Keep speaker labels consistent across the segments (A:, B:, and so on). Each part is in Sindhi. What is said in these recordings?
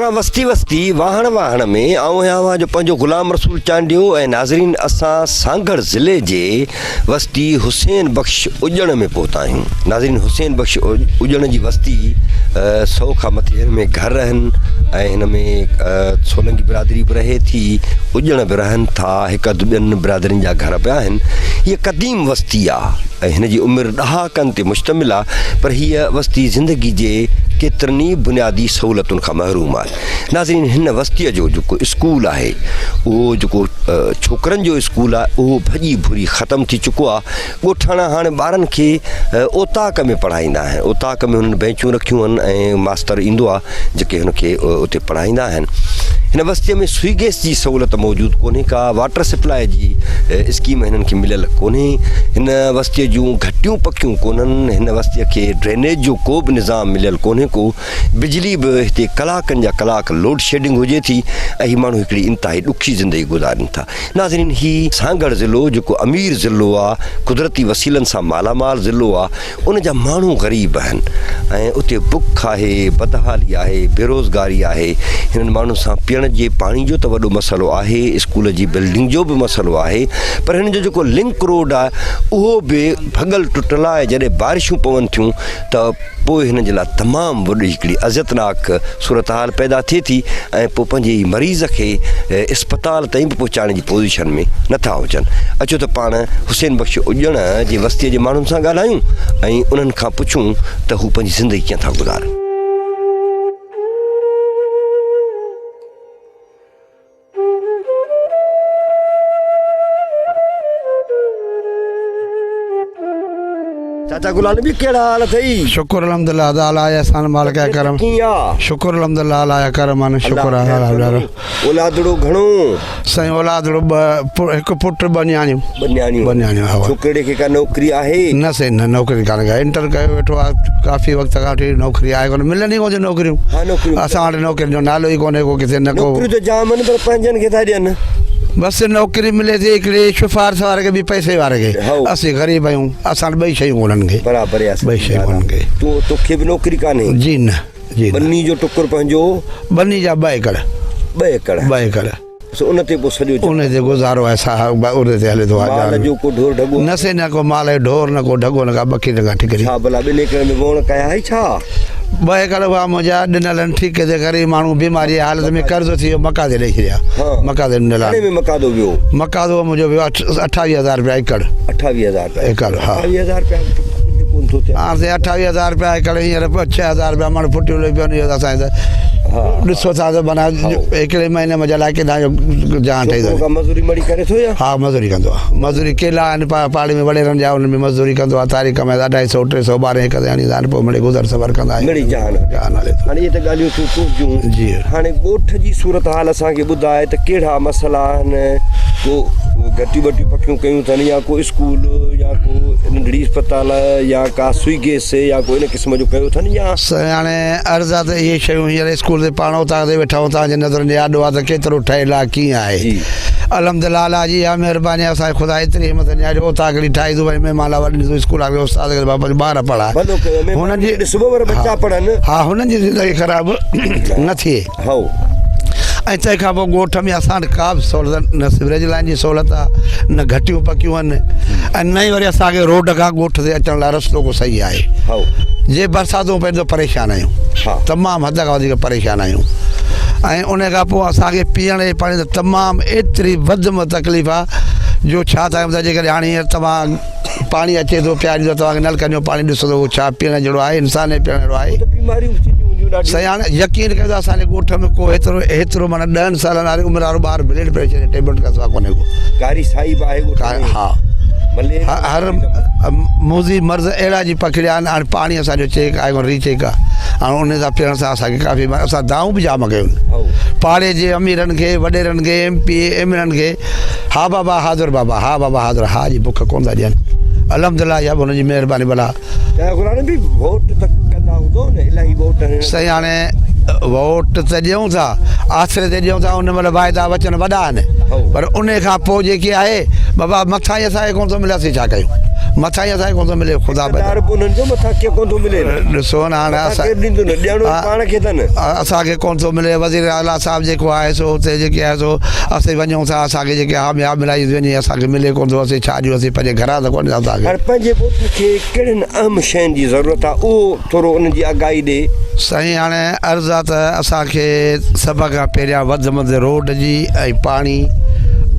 A: پروگرام وستي وستي واهڻ واهڻ ۾ آئون آهيان اوهان جو پنهنجو غلام رسول چانڊيو ۽ ناظرين اسان سانگهڙ ضلعي جي وستي حسين بخش اڄڻ ۾ پهتا آهيون ناظرين حسين بخش اڄڻ جي وستي سو کان مٿي هن ۾ گهر آهن ۽ هن ۾ سولنگي برادري به رهي ٿي اڄڻ به رهن ٿا هڪ اڌ ٻين برادرين جا گهر به آهن هيء قديم وستي آهي ۽ هن جي عمر ڏهاڪن تي مشتمل آهي پر هيء وستي زندگي جي ڪيترن ئي بنيادي سهولتن کان محروم آهي ناظرين هن وستيء جو جيڪو اسڪول آهي اهو جيڪو ڇوڪرن جو اسڪول آهي اهو ڀڄي ڀري ختم ٿي چڪو آهي ڳوٺاڻا هاڻي ٻارن کي اوطاق ۾ پڙهائيندا آهن اوطاق ۾ هنن بينچون رکيون آهن ۽ ماستر ايندو آهي جيڪي هن کي اتي پڙهائيندا آهن هن وستيء ۾ سوئي گئس جي سهولت موجود ڪونهي ڪا واٽر سپلاء جي اسڪيم هنن کي مليل ڪونهي هن وستيء جون گهٽيون پڪيون ڪونهن هن وستيء کي ڊرينيج جو ڪو به نظام مليل ڪونهي ڪو بجلي به هتي ڪلاڪن جا ڪلاڪ لوڊ شيڊنگ هجي ٿي ۽ هي ماڻهو هڪڙي انتهائي ڏکي زندگي گذارين ٿا. ناظرين هي سانگهڙ ضلعو جيڪو امير ضلعو آ قدرتي وسيلن سان مالا مال ضلعو آ ان جا ماڻهو غريب آهن ۽ اتي بک آهي بدحالي آهي بيروزگاري آهي هنن ماڻهن سان پيئڻ جي پاڻي جو ته وڏو مسئلو آهي اسڪول جي بلڊنگ جو به مسئلو آهي پر هنن جو جيڪو لنڪ روڊ آهي اهو به ڀڳل ٽٽل آهي جڏهن بارشون پون ٿيون ته پوء هن جي لاء تمام وڏي هڪڙي اذيتناڪ صورتحال پيدا ٿئي ٿي ۽ پوء پنهنجي ئي مريض کي اسپتال تائين به پهچائڻ جي پوزيشن ۾ نٿا هجن. اچو ته پاڻ حسين بخش اڄڻ جي وستيء جي ماڻهن سان ڳالهايون ۽ انهن کان پڇون ته هو پنهنجي زندگي ڪيئن ٿا گذارن. چاچا گلال نبي ڪهڙا حال اٿئي؟
B: شڪر الحمدلله ادا الله جا احسان مالڪ جا ڪرم.
A: ڪيئن آ؟
B: شڪر الحمدلله الله جا ڪرم آهن شڪر
A: الله
B: آ
A: خير ڪندو. اولادڙو گهڻو؟
B: سائين اولادڙو ٻه هڪ پٽ ٻه نياڻيون.
A: ٻه نياڻيون.
B: ٻه نياڻيون ها.
A: ڇوڪرڙي کي ڪا نوڪري آهي؟
B: نه سائين نه نوڪري ڪانه ڪا انٽر ڪيو ويٺو آ ڪافي وقت کان وٺي نوڪري آهي ڪونه ملن ئي ڪونه ٿيون نوڪريون.
A: ها نوڪريون.
B: اسان وٽ نوڪرين جو نالو ئي ڪونهي ڪو ڪٿي نه ڪو.
A: نوڪريون ته جام آهن پر پنهنجن کي ٿا ڏين.
B: بس نوڪري ملي ٿي هڪڙي شفارس واري کي ٻي پئسي واري کي. اسين غريب آهيون اسان وٽ ٻئي شيون ڪونهن ڪي.
A: برابر آ
B: ٻئي شيون ڪونهن ڪي.
A: تو توکي به نوڪري ڪانهي؟
B: جي نه جي نه.
A: ٻني جو ٽڪر پنهنجو؟
B: ٻني جا ٻه ايڪڙ.
A: ٻه ايڪڙ.
B: ٻه ايڪڙ.
A: سو ان تي پوء سڄو
B: ان تي گذارو آهي صاحب ان تي هلي ٿو
A: مال جو ڪو ڍور ڍڳو
B: نه سي نه ڪو مال جو ڍور نه ڪو ڍڳو نه ڪا ٻڪري نه ڪا ٺڪري.
A: ڇا ڀلا ٻن ايڪڙن ۾ ووڻ ڪيا آهي ڇا؟
B: ٻه ايڪڙ هئا منهنجا ڏنل آهن ٺيڪي تي غريب ماڻهو بيماري جي حالت ۾ قرض ٿي ويو مقاضي ڏئي ڇڏيا مقاضي ڏنل
A: آهن. گهڻي ۾ مقاضو ويو؟
B: مقاضو منهنجو ويو اٺاويهه هزار رپيا ايڪڙ.
A: اٺاويهه هزار رپيا
B: ايڪڙ ها.
A: اٺاويهه هزار رپيا ڪجهه ڪونه ٿو ٿئي.
B: هاڻ سائين اٺاويهه هزار رپيا ايڪڙ هينئر 6000 رپيا مڻ ڦٽيون لهي پيون آهن اسان ته ڏسو ٿا ته معنيٰ هڪڙي مهيني منجهه الائي ڪيڏانهن جو جان ٺهي ٿو
A: ڇوڪرو ڪا مزوري مڙي ڪري ٿو يا؟
B: ها مزوري ڪندو آهي مزوري ڪيلا آهن پاڙي ۾ وڏيرن جا انهن ۾ مزوري ڪندو آهي تاريخ ڪمائي اڍائي سئو ٽي سئو ٻارهين هڪ تي هڻيندا آهن پوء مڙئي گذر سفر ڪندا آهيون
A: مڙئي جهان
B: جهان هلي ٿو.
A: هاڻي اهي ته ڳالهيون ٿيون تنهنجون
B: جي.
A: هاڻي ڳوٺ جي صورتحال اسان کي ٻڌاء ته ڪهڙا مسئلا آهن ڪو گهٽيون ٻٽيون پڪيون ڪيون اٿن يا ڪو اسڪول يا ڪو ننڍڙي اسپتال يا ڪا سوئي گيس يا ڪو ان قسم جو ڪيو اٿن يا.
B: سائين هاڻي عرض آ ته اهي شيون هينئر اسڪول تي پاڻ اوطاق تي ويٺا آهيون توهان جي نظرن جي آڏو آ ته ڪيترو ٺهيل آ ڪيئن آهي الحمدلله الله جي اها مهرباني آ اسان کي خدا ايتري همت ڏني آ جو اوطاقڙي ٺاهي ٿو وري مهمان لاء وڏي اسڪول آ استاد کي بابا ٻار پڙهاء
A: ڀلو ڪيو
B: هنن جي
A: ڏسبو پر ٻچا پڙهن
B: ها هنن جي زندگي خراب نه ٿئي
A: هائو.
B: ۽ تنهن کان پوء ڳوٺ ۾ اسان وٽ ڪا به سهولت نه سيوريج لائين جي سهولت آ نه گهٽيون پڪيون آهن ۽ نه ئي وري اسان کي روڊ کان ڳوٺ تي اچڻ لاء رستو ڪو صحيح آهي جي برساتون پون ته پريشان آهيون تمام حد کان وڌيڪ پريشان آهيون ۽ ان کان پوء اسان کي پيئڻ جي پاڻي ته تمام ايتري وڌ ۾ تڪليف آ جو ڇا ٿا ٻڌايان جيڪڏهن هاڻي هينئر توهان پاڻي اچي ٿو پياريندو توهان کي نلڪن جو پاڻي ڏسندو اهو ڇا پيئڻ جهڙو آهي انسان جي پيئڻ جهڙو آهي سائين هاڻي يقين ڪيو ته اسان جي ڳوٺ ۾ ڪو هيترو هيترو معنيٰ ڏهن سالن واري عمر وارو ٻار بلڊ پريشر جي ٽيبليٽ کان سواء ڪونهي ڪو
A: ڪاري سائي به آهي ڳوٺ ۾
B: ها هر موذي مرض اهڙا جي پکڙيا آهن هاڻي پاڻي اسان جو چيڪ آهي ري چيڪ آهي هاڻي ان سان پيئڻ سان اسان کي ڪافي اسان دانهون به جام ڪيون پاڙي جي اميرن کي وڏيرن کي ايم پي اي ايم اين کي ها بابا حاضر بابا ها بابا حاضر ها جي بک ڪونه ٿا ڏين الحمدلله اها به هن جي مهرباني ڀلا.
A: ته غلام نبي ووٽ ته ڪندا هوندو نه الاهي ووٽ هن.
B: سائين هاڻي ووٽ ته ڏيون ٿا آسري تي ڏيون ٿا ان مهل واعدا وچن وڏا آهن پر ان کان پوء جيڪي آهي بابا مٿان ئي اسان کي ڪونه ٿو ملي اسين ڇا ڪيون. مٿان ئي اسان کي ڪونه ٿو ملي خدا
A: اقتدار به انهن جو مٿان ڪيئن ڪونه ٿو ملي نه.
B: ڏسو نه هاڻي
A: مٿان ڪير ڏيندو نه ڏيڻو ئي پاڻ کي اٿن.
B: اسان کي ڪونه ٿو ملي وزير اعليٰ صاحب جيڪو آهي سو اتي جيڪي آهي سو اسين وڃون ٿا اسان کي جيڪي ها ۾ ها ملائي ٿي وڃي اسان کي ملي ڪونه ٿو اسين ڇا ڏيون اسين پنهنجي گهران ته ڪونه ڏيون اسان کي.
A: هاڻي پنهنجي ڳوٺ کي ڪهڙين اهم شين جي ضرورت آهي اهو ٿورو انهن جي آگاهي ڏي.
B: سائين هاڻي عرض آ ته اسان کي سڀ کان پهريان وڌ ۾ وڌ روڊ جي ۽ پاڻي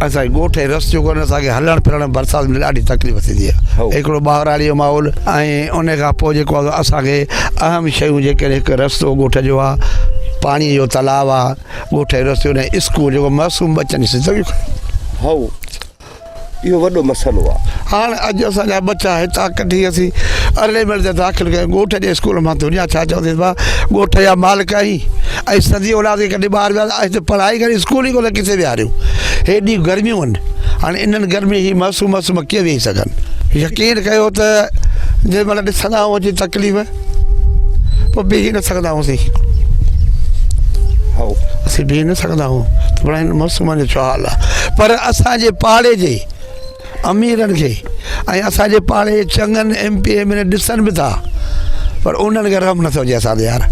B: اسان جي ڳوٺ جي رستيون ڪونهن اسان کي هلڻ ڦرڻ برسات ۾ ڏاڍي تڪليف ٿيندي آ هڪڙو ٻاهراڙي جو ماحول ۽ ان کان پوء جيڪو آ اسان کي اهم شيون جيڪي هڪ رستو ڳوٺ جو آ پاڻي جو تلاء آ ڳوٺ جو رستو ۽ اسڪول جيڪو معصوم ٻچن جي زندگي
A: هائو اهو وڏو مسئلو آ.
B: هاڻ اڄ اسان جا ٻچا هتان ڪڍي اسين ارڙهين ميل تي داخل ڪيون ڳوٺ جي اسڪول مان دنيا ڇا چوندي ڀا ڳوٺ جا مالڪ آهين ۽ سندي اولاد کي ڪڍي ٻاهر ويا هتي پڙهائي ڪري اسڪول ئي ڪونه ڪٿي ويهاريون هيڏي گرميون آهن هاڻي انهن گرمي هي معصوم معصوم ڪيئن ويهي سگهن يقين ڪيو ته جنهن مهل ڏسندا آهيون اچي تڪليف پوء بيهي نه سگهندا هئاسين اسين بيهي نه سگهندا هئون ته ڀلا هن معصومن جو ڇا حال آهي پر اسان جي پاڙي جي اميرن کي ۽ اسان جي پاڙي جي چڱن ايم پي ايم اين اي ڏسن به ٿا پر انهن کي رحم نٿو اچي اسان تي يار.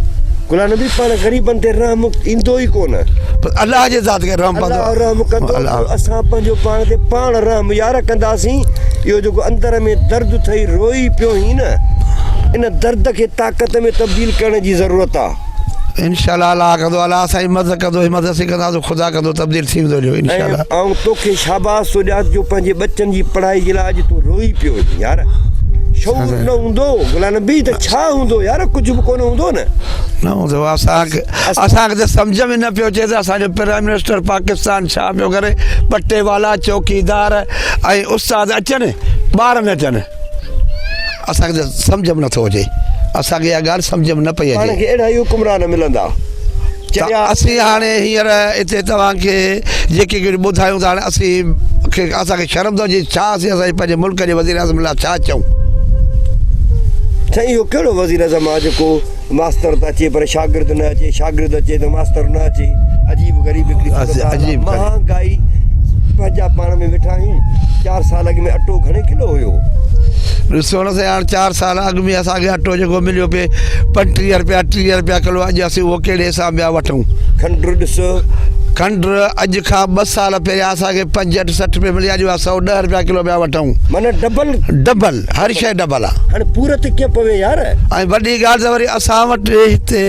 A: غلام نبي پاڻ غريبن تي رحم ايندو ئي ڪونه.
B: پر الله جي ذات کي رحم پوندو.
A: الله رحم ڪندو ته اسان پنهنجو پاڻ تي پاڻ رحم يار ڪنداسين. اهو جيڪو اندر ۾ درد اٿئي روئي پيو هين نه ان درد کي طاقت ۾ تبديل ڪرڻ جي ضرورت آ.
B: انشاء الله الله ڪندو الله اسان جي مدد ڪندو همت اسين ڪنداسون خدا ڪندو تبديل ٿي ويندو جو انشاء الله.
A: ۽ آئون توکي شاباس ٿو ڏيان جو پنهنجي ٻچن جي پڙهائي جي لاء اڄ تون روئي پيو هجين يار شعور نه هوندو غلام نبي ته ڇا هوندو يار ڪجهه به ڪونه هوندو نه.
B: نه هوندو اسان کي اسان کي ته سمجهه ۾ نه پيو اچي ته اسان جو پرائم منسٽر پاڪستان ڇا پيو ڪري پٽيوالا چوڪيدار ۽ استاد اچن ٻار نه اچن اسان کي ته سمجهه ۾ نٿو اچي اسان کي اها ڳالهه سمجهه ۾ نه پئي اچي.
A: پاڻ کي اهڙا ئي حڪمران ملندا چريا.
B: اسين هاڻي هينئر اتي توهان کي جيڪي ڪجهه ٻڌايون ٿا هاڻي اسين کي اسان کي شرم ٿو اچي ڇا اسين اسان جي پنهنجي ملڪ جي وزيراعظم لاء ڇا چئون.
A: سائين اهو ڪهڙو وزيراعظم آ جيڪو ماستر ته اچي پر شاگرد نه اچي، شاگرد اچي ته ماستر نه اچي، عجيب غريب هڪڙي صورتحال آ، مهانگائي پنهنجا پاڻ ۾ ويٺا آهيون، چار سال اڳ ۾ اٽو گهڻي ڪلو هيو؟
B: ڏسو نه سائين هاڻ چار سال اڳ ۾ اسان کي اٽو جيڪو مليو پئي 35 رپيا 30 رپيا ڪلو اڄ اسين اهو ڪهڙي حساب ۾ وٺون.
A: کنڊ ڏس.
B: کنڊ اڄ کان ٻه سال پهريان اسان کي 65 60 رپيا ملي اڄ اها 110 رپيا ڪلو پيا وٺون.
A: معنيٰ ڊبل.
B: ڊبل هر شيء ڊبل آ.
A: هاڻي پورت ڪيئن پوي يار.
B: ۽ وڏي ڳالهه ته وري اسان وٽ هتي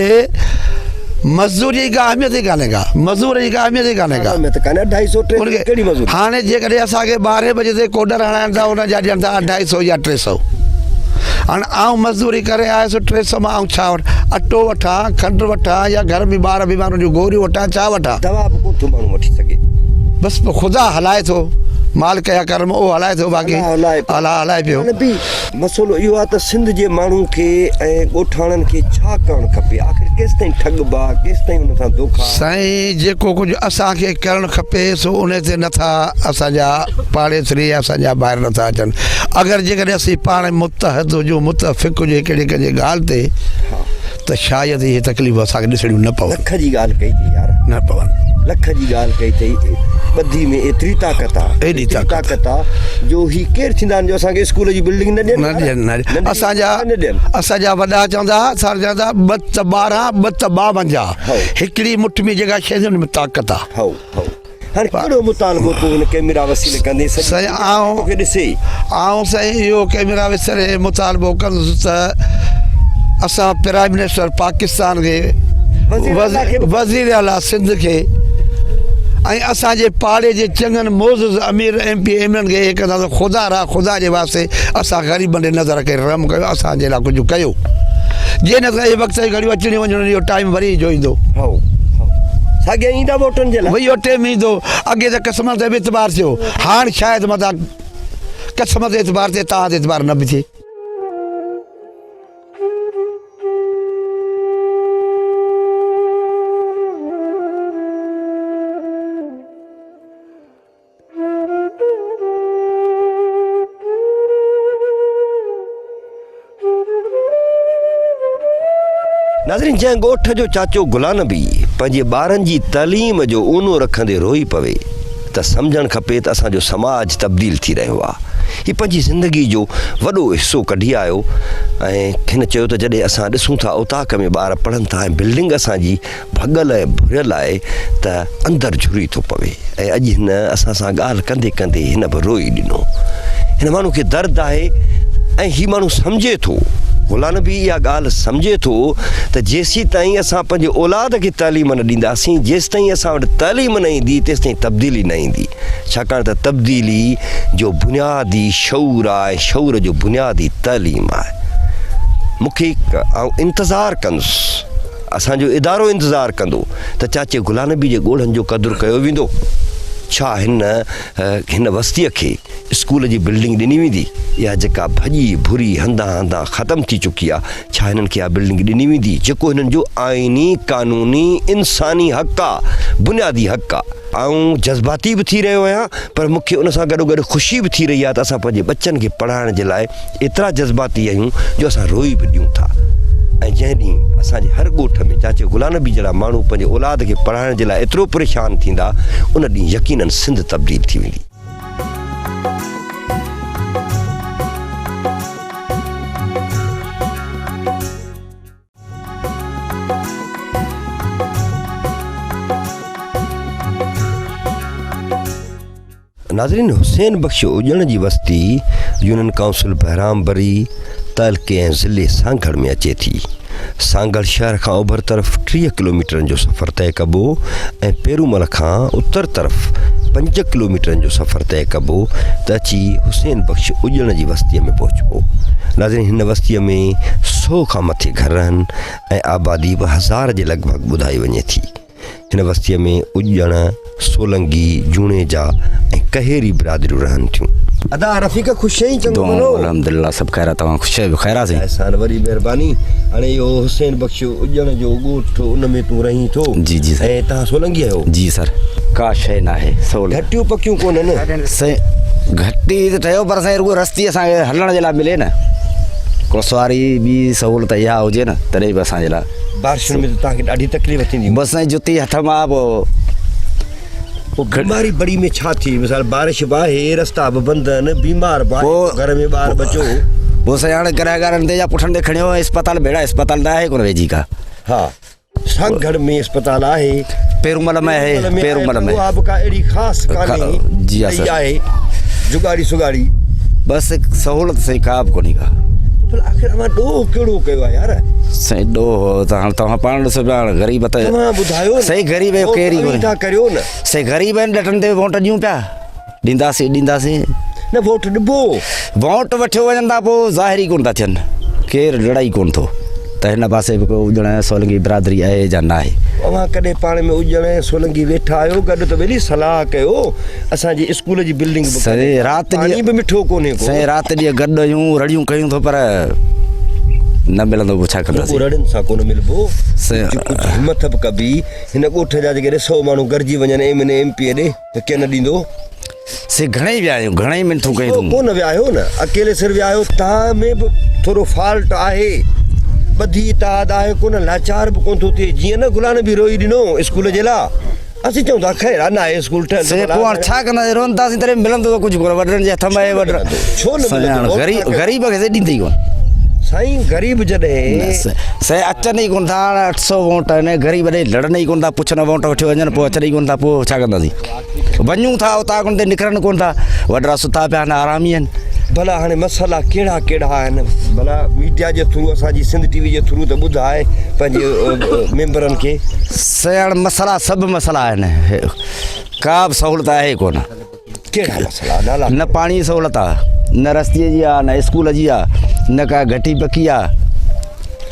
B: مزدوري جي ڪا اهميت ئي ڪانهي ڪا مزور جي ڪا اهميت ئي ڪانهي ڪا
A: اهميت ڪانهي اڍائي سو ٽي سو ڪهڙي مزوري
B: هاڻي جيڪڏهن اسان کي ٻارهين بجي تي ڪوڏر هڻائن ٿا ان جا ڏين ٿا اڍائي سو يا ٽي سو هاڻي آئون مزدوري ڪري آيس ٽي سو مان آئون ڇا وٺان اٽو وٺان کنڊ وٺان يا گهر ۾ ٻار بيمار جون گوريون وٺان ڇا وٺان
A: دوا به ڪونه ٿو ماڻهو وٺي سگهي
B: بس پوء خدا هلائي ٿو مالڪ جا ڪرم اهو هلائي ٿو باقي الله هلائي پيو
A: مسئلو اهو آهي ته سنڌ جي ماڻهو کي ۽ ڳوٺاڻن کي ڇا ڪرڻ کپي؟ آخر ڪيستائين ٺڳبا، ڪيستائين انهن سان دوکا.
B: سائين جيڪو ڪجهه اسان کي ڪرڻ کپي سو انهي تي نٿا اسان جا پاڙيسري يا اسان جا ڀائر نٿا اچن اگر جيڪڏهن اسين پاڻ متحد هجون متفق هجون هڪڙي ڪنهن جي ڳالهه تي ته شايد اهي تڪليفون اسان کي ڏسڻيون نه پون.
A: لک جي ڳالهه ڪئي اٿئي يار.
B: نه پون.
A: لک جي ڳالهه ڪئي اٿئي. ٻڌي ۾ ايتري طاقت آ.
B: ايڏي
A: طاقت آ جو هي ڪير ٿيندا آهن جو اسان کي اسڪول جي بلڊنگ نه ڏين.
B: نه ڏين نه ڏين. اسان جا اسان جا وڏا چوندا ها سر چوندا ٻه ته ٻارهن ٻه ته ٻاونجاهه. هڪڙي مٺ ۾ جيڪا شيء ٿي ان ۾ طاقت آ.
A: هائو هائو. هاڻي ڪهڙو مطالبو تون هن ڪئميرا وسيلي ڪندين سڄي
B: سائين
A: دنيا
B: آئون
A: توکي ڏسي.
B: آئون سائين اهو ڪئميرا وسيلي مطالبو ڪندس ته اسان پرائم منسٽر پاڪستان کي وزير اعليٰ سنڌ کي ۽ اسان جي پاڙي جي چڱن معزز امير ايم پي ايم اين کي اهي ڪنداسين خدا را خدا جي واسطي اسان غريبن ڏي نظر ڪري رحم ڪيو اسان جي لاء ڪجهه ڪيو جي نه ته اهي وقت جون گهڙيون اچڻيون وڃڻيون اهو ٽائيم وري جو ايندو.
A: هائو هائو ساڳيا ايندا ووٽن جي لاء.
B: ويهو ٽيم ايندو اڳي ته قسمن تي به اعتبار ٿيو هاڻ شايد متان قسم تي اعتبار ٿئي توهان تي اعتبار نه به ٿئي.
A: ناظرين جنهن ڳوٺ جو چاچو غلام نبي پنهنجي ٻارن جي تعليم جو اونو رکندي روئي پوي ته سمجهڻ کپي ته اسان جو سماج تبديل ٿي رهيو آهي. هي پنهنجي زندگي جو وڏو حصو ڪڍي آيو ۽ هن چيو ته جڏهن اسان ڏسون ٿا اوطاق ۾ ٻار پڙهن ٿا ۽ بلڊنگ اسان جي ڀڳل ۽ ڀريل آهي ته اندر جهري ٿو پوي ۽ اڄ هن اسان سان ڳالهه ڪندي ڪندي هن به روئي ڏنو. هن ماڻهو کي درد آهي ۽ هي ماڻهو سمجهي ٿو، غلام نبي اها ڳالهه سمجهي ٿو ته جيسيتائين اسان پنهنجي اولاد کي تعليم نه ڏينداسين، جيستائين اسان وٽ تعليم نه ايندي تيستائين تبديلي نه ايندي. ڇاڪاڻ ته تبديلي جو بنياد ئي شعور آهي ۽ شعور جو بنياد ئي تعليم آهي. مون کي آئون انتظار ڪندس. اسان جو ادارو انتظار ڪندو ته چاچي غلام نبي جي ڳوڙهن جو قدر ڪيو ويندو؟ ڇا هن هن وستيء کي اسڪول جي بلڊنگ ڏني ويندي؟ اها جيڪا ڀڄي ڀري هنڌان هنڌان ختم ٿي چڪي آ، ڇا هنن کي اها بلڊنگ ڏني ويندي جيڪو هنن جو آئيني، قانوني، انساني حق آ، بنيادي حق آ. آئون جذباتي به ٿي رهيو آهيان پر مون کي ان سان گڏوگڏ خوشي به ٿي رهي آهي ته اسان پنهنجي ٻچن کي پڙهائڻ جي لاء ايترا جذباتي آهيون جو اسان روئي به ڏيون ٿا ۽ جنهن ڏينهن اسان جي هر ڳوٺ ۾ چاچي غلام نبي جهڙا ماڻهو پنهنجي اولاد کي پڙهائڻ جي لاء ايترو پريشان ٿيندا ان ڏينهن يقينن سنڌ تبديل ٿي ويندي. ناظرين حسين بخش اڄڻ جي وستي يونين ڪائونسل بهرام بري تعلقي ۽ ضلعي سانگهڙ ۾ اچي ٿي. سانگهڙ شهر کان اوڀر طرف 30 ڪلوميٽرن جو سفر طئي ڪبو ۽ پيرومل کان اتر طرف 5 ڪلوميٽرن جو سفر طئي ڪبو ته اچي حسين بخش اڄڻ جي وستيء ۾ پهچبو. ناظرين هن وستيء ۾ سو کان مٿي گهر رهن ۽ آبادي به هزار جي لڳ ڀڳ ٻڌائي وڃي ٿي. هن وستيء ۾ اڄڻ، سولنگي، جوڻيجا ۽ ڪهيري برادريون رهن ٿيون. ادا رفيق خوش آهين چڱو ڀلو.
C: الحمدلله سڀ خير آ توهان خوش آهيو خير آ سائين.
A: احسان وڏي مهرباني هاڻي اهو حسين بخش اڄڻ جو ڳوٺ ان ۾ تون رهين ٿو
C: جي جي سائين
A: ۽ توهان سولنگي آهيو.
C: جي سر ڪا شيء ناهي سهولت.
A: گهٽيون پڪيون ڪونهن.
C: سائين گهٽي ته ٺهيو پر سائين رڳو رستي اسان کي هلڻ جي لاء ملي نه ڪو سواري ٻي سهولت اها هجي نه تڏهن به اسان جي لاء.
A: بارشن ۾ ته توهان کي ڏاڍي تڪليف ٿيندي هوندي.
C: بس سائين جتي هٿ مان پوء.
A: پوء بيماري بڙي ۾ ڇا ٿي؟ مثال بارش به آهي، رستا به بند آهن، بيمار به آهي، گهر ۾ ٻار ٻچو.
C: پوء سائين هاڻي گرهگارن تي يا پٺن تي کڻيو اسپتال ڀيڙا اسپتال ته آهي ڪونه ويجهي ڪا.
A: ها سانگهڙ ۾ اسپتال آهي.
C: پيرومل ۾ آهي پيرومل ۾.
A: اها به ڪا اهڙي خاص ڪانهي.
C: جي ها سر.
A: آهي جڳاڙي سڳاڙي.
C: بس سهولت سائين ڪا به ڪونهي ڪا.
A: ڀلا آخر اوهان ڏوهه ڪهڙو ڪيو آهي يار؟
C: سائين ڏوهه ته هاڻ توهان پاڻ ڏسو پيا هاڻ غريب ته
A: توهان ٻڌايو نه
C: سائين غريب آهيو ڪير ئي
A: ڪونهي ٿا ڪريو نه
C: سائين غريب آهن ڏٽن تي ووٽ ڏيون پيا ڏينداسين ڏينداسين
A: نه ووٽ ڏبو
C: ووٽ وٺيو وڃن ٿا پوء ظاهر ئي ڪونه ٿا ٿين ڪير لڙائي ڪونه ٿو ته هن پاسي به ڪو اڄڻ ۽ سولنگي برادري آهي يا ناهي.
A: اوهان ڪڏهن پاڻ ۾ اڄڻ ۽ سولنگي ويٺا آهيو گڏ ته ٻيلي صلاح ڪيو اسان جي اسڪول جي بلڊنگ به ڪانهي
C: رات
A: پاڻي به مٺو ڪونهي ڪو.
C: سائين رات ڏينهن گڏ آهيون رڙيون ڪيون ٿو پر نه ملندو پوء ڇا ڪنداسين.
A: رڳو رڙين سان ڪونه ملبو ڪجهه ڪجهه همٿ به ڪبي هن ڳوٺ جا جيڪڏهن سو ماڻهو گڏجي وڃن M N A M P A ڏي ته ڪين ڏيندو.
C: سي گهڻئي ويا آهيون، گهڻئي منٿون ڪيون اٿئون.
A: ڪونه ويا آهيو نه، اڪيلي سر ويا آهيو. توهان ۾ به ٿورو فالٽ آهي. ٻڌي اتحاد آهي ڪونه، لاچار به ڪونه ٿو ٿئي. جيئن نه غلام نبي روئي ڏنو اسڪول جي لاء، اسين چئون ٿا خير آ، ناهي اسڪول ٺهيل ته
C: سي
A: ڀلا
C: پوء هاڻ ڇا ڪنداسين، روئنداسين تڏهن به ملندو ته ڪجهه ڪونه، وڏڙن جي هٿ ۾ آهي وڏڙا.
A: ڇو نه ملندو؟
C: غريب کي سي ڏيندي ئي ڪونه.
A: سائين غريب جڏهن.
C: سائين اچن ئي ڪونه ٿا، هاڻ 800 ووٽ آهن، غريب ڏي لڙن ئي ڪونه ٿا، پڇن ووٽ وٺيو وڃن، پوء اچن ئي ڪونه ٿا، پوء ڇا ڪنداسين. وڃون ٿا اوطاقن تي نڪرن ڪونه ٿا، وڏڙا ستا پيا آهن آرامي آهن.
A: ڀلا هاڻي مسئلا ڪهڙا ڪهڙا آهن ڀلا ميڊيا جي ٿرو اسان جي سنڌ ٽي وي جي ٿرو ته ٻڌاء پنهنجي ميمبرن کي.
C: سائين هاڻي مسئلا سڀ مسئلا آهن ڪا به سهولت آهي ڪونه.
A: ڪهڙا مسئلا نالا
C: نه پاڻي جي سهولت آ نه رستي جي آ نه اسڪول جي آ نه ڪا گهٽي پڪي آ.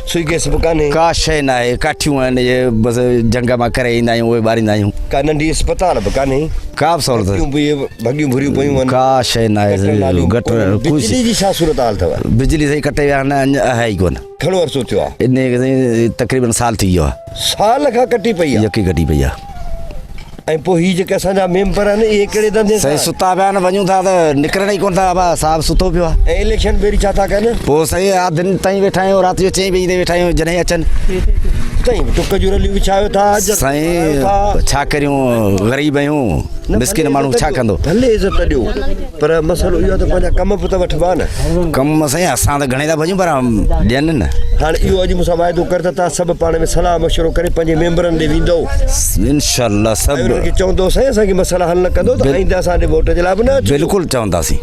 A: سوئي گئس به ڪانهي.
C: ڪا شيء ناهي، ڪاٺيون آهن اهي بس جهنگ مان ڪري ايندا آهيون اهي ٻاريندا آهيون.
A: ڪا ننڍي اسپتال به ڪانهي.
C: ڪا به سهولت.
A: گهٽيون به اهي ڀڳيون ڀريون پيون آهن.
C: ڪا شيء ناهي.
A: گٽر ناليون به
C: گٽر
A: ڪونهن.
C: ڪجهه.
A: بجلي جي ڇا صورتحال اٿو؟
C: بجلي سائين ڪٽي ويا آهن اڃا آهي ئي ڪونه.
A: گهڻو عرصو ٿيو آهي؟
C: انهي کي سائين تقريبن سال ٿي ويو آهي.
A: سال کان ڪٽي پئي آهي.
C: يڪي ڪٽي پئي آهي.
A: ۽ پوء هي جيڪي اسان جا ميمبر آهن اهي ڪهڙي ڌنڌي سان
C: سائين ستا پيا آهن وڃون ٿا ته نڪرن ئي ڪونه ٿا ابا صاحب ستو پيو آهي.
A: ۽ اليڪشن ڀيري ڇا ٿا ڪن؟
C: پوء سائين آڌين تائين ويٺا آهيون رات جو چئين بجي تائين ويٺا آهيون جڏهن اچن.
A: تائين به ٽڪ جون رليون وڇايو ٿا.
C: سائين ڇا ڪريون غريب آهيون مسڪين ماڻهو ڇا ڪندو.
A: ڀلي عزت ڏيو پر مسئلو اهو آهي ته پنهنجا ڪم به ته وٺبا نه.
C: ڪم سائين اسان ته گهڻي ٿا ڀڄون پر ڏين نه.
A: هاڻي اهو اڄ مون سان واعدو ڪر ته توهان سڀ پاڻ ۾ صلاح مشورو ڪري پنهنجي ميمبرن ڏي ويندؤ.
C: انشاء الله سڀ.
A: ۽ انهن کي چوندؤ سائين اسان کي مسئلا حل نه ڪندؤ ته آئنده اسان ڏي ووٽ جي لاء به نه اچجو.
C: بلڪل چونداسين.